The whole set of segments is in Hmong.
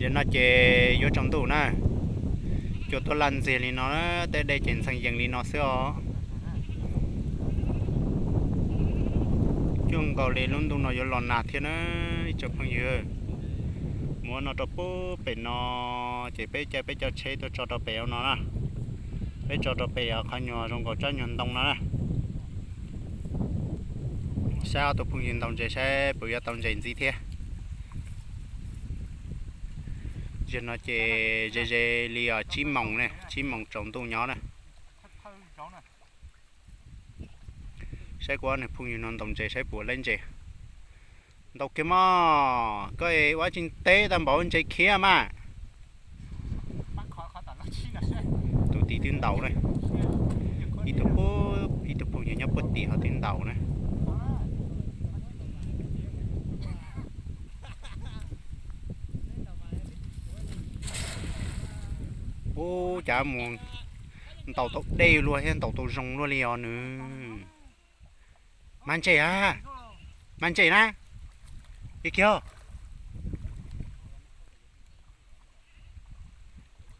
Yog no ces yuav tsaus ntuj na, cua tuaj laj ntxiag li no, tej dej ces ntxhee yees li no xwb os. Cuag nkaus li lub ntuj no yuav los nag thiab na ib tsoom phooj ywg. Muab no rau pub pem no, ces peb caij peb cov tsheb tuaj tso rau pem no na. Peb tso rau pem qhov nyuag zoo nkaus tsob nyuag ntoo no na. Saib ob tug phooj ywg ntaus ntses saib puas yuav tau ntses ntxiv thiab. Zaum no ces ze ze li os, tsib moos ne, tsib moos tsaus ntuj nyob na. Saib kuv ob niag phooj ywg no ntaus ntses saib puas laib ntses. Ntaus kiag mog, koj ua tsis teb tau npaum ntses khiav mas. Tus tij twb ntaus na, ib tug phooj ywg nyob puag tim ho twb ntaus na. Ub, cas mus ntaus tau dej luaj thiab ntaus tau zoo luaj li os nws. Mag ntses a, mag ntses na. Ib kiag,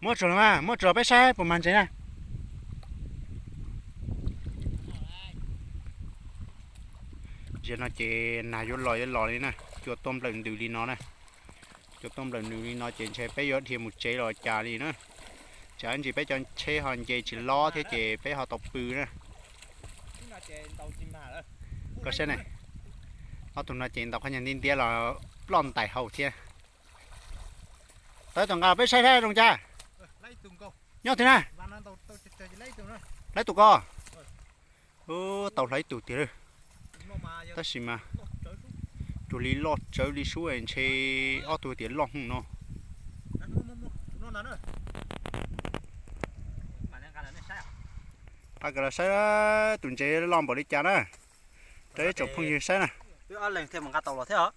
muab tsuag los mas, muab tsuag peb saib puas mag ntses na. Zaum no ces nag yuav los yuav los li na, cua tuaj nplawm ntws li no na. Cua tuaj nplawm ntws li no ces ntshe peb yuav dhia mus tsev los cas li na. Tsam ntsis peb cov tsheb ho nce tsis lob thiab ces peb ho tau pw na. Koj saib ne, ob tug no ces ntaus qhov nyuag ntiab ntiab los ploj ntais hauv thiab. Tawv tom nqa peb saib saib zoo cas. Nyob twg na? Hlais tus ko. Tau hlais ib tug tiag lawm. Tab sis mas cuag li loj tsawv li sub, ntshe ob tug tias loj hwv no. Nqa los saib tus ntses loj npaum li cas na, rau ib tsoom phooj ywg saib na. Ab tseem pooj thiab.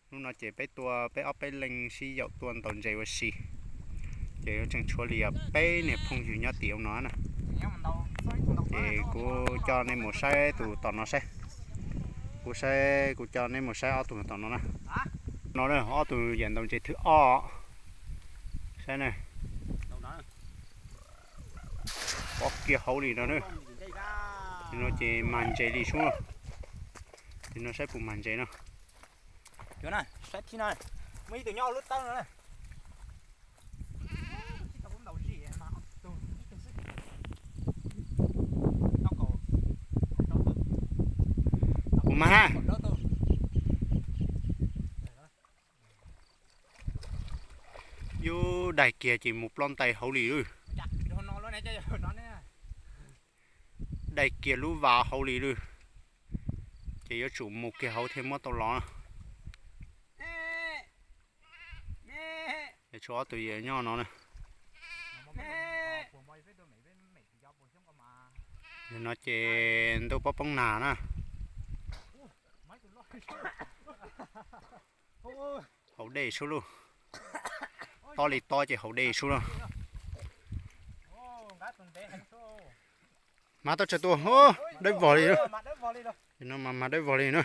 Hnub no ces peb tua peb ob peb leeg sib yaum tua ntaus ntses ua si, ces yuav tseem tshuav li peb niag phooj ywg nyob tim no na. Ces kuv coj nej mus saib tus tom no saib. Kuv saib, kuv coj nej mus saib ob tug tom no na. No ob tug yam ntaus ntses thwv ob. Saib na, pob kiag hauv li no na. No ces mag ntses li sub. No saib puas mag ntses no. Puas mag na? Yus daig kiag ces mus ploj ntais hauv li lawm. Daig kiag lub vas hauv li lawm. Ces yuav tsum mus kiag hauv thiaj muab tau los. Tshuav ob tug yawm nyob no na. Yog no ces ntuj poob poob nag na. Haus dej sub lauj. Tob li tob ces haus dej sub lauj. Mag tau tsawg tus, dawb vog li. Yog no mas mag dawb vog li na.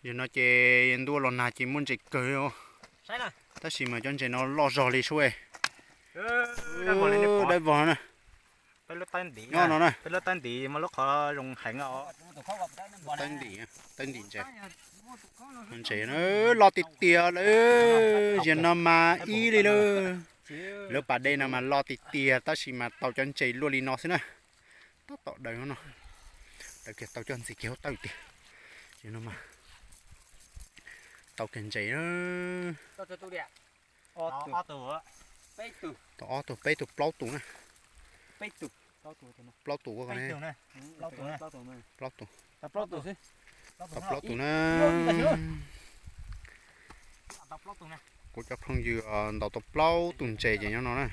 Yog no ces ntuj los nag ces muaj ntses kawg. Tab sis mas cov ntses no loj zog li sub. Dawb vog na. Nyob no na. Tawb ntim, tawb ntim ntses. Ntses loj tiag tiag lawm, yog no mas ib li lawm. Lawv pas dej no mas loj tiag tiag tab sis mas tau cov ntses luaj li no xwb na. Tab tom daws no, daws kiag tau coj ntxiv kiag hauv tawb tiag. Yog no mas tau kiag ntses na. Tau ob tug, peb tug, plaub tug na. Plaub tug, plaub tug. Tau plaub tug na. Kuv cov phooj ywg ntaus tau plaub tug ntses ces nyob no na.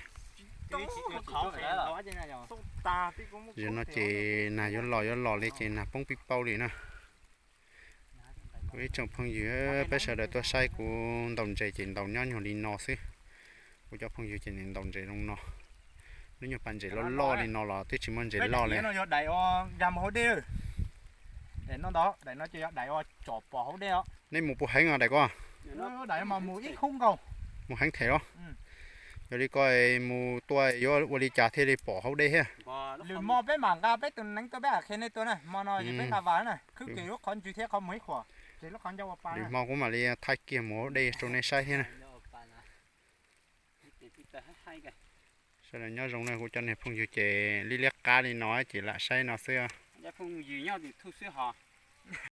Yog no ces nag yuav los yuav los li ces nag poob pib paub li na. Kuv ib tsoom phooj ywg, peb sawv daws tuaj saib kuv ntaus ntses ces ntaus nyob nyuag li no xwb. Kuv cov phooj ywg ces nws ntaus ntses zoo no. Lub nyuag pas ntses loj loj li no los twb tsis muaj ntses loj li. Daim no ntag, daim no ces yog daim uas tsom pom hauv dej os. Nej mus puas heev os daim ko? Daim mas mus ib khub nkaus. Mus heev them los? Yog li ko mus tua yuav ua li cas thiaj li pom hauv dej thiab? Lwm hmo peb mam nqa peb tus neev tuaj peb mam qhia nej tua na, hmo no peb nqa vas na, khwb kiag lub qhov ntswg thiab qhov muag ib qhuas, ces lub qhov ncauj ua pa. Lwm hmo kuv mam li thaij kiag mus hauv dej rau nej saib thiab na. Sawv daws nyob zoo na, kuv cov niag phooj ywg ces liab liab qab li no ces lam saib no xwb. Phooj ywg nyob twm thuj xwb hos.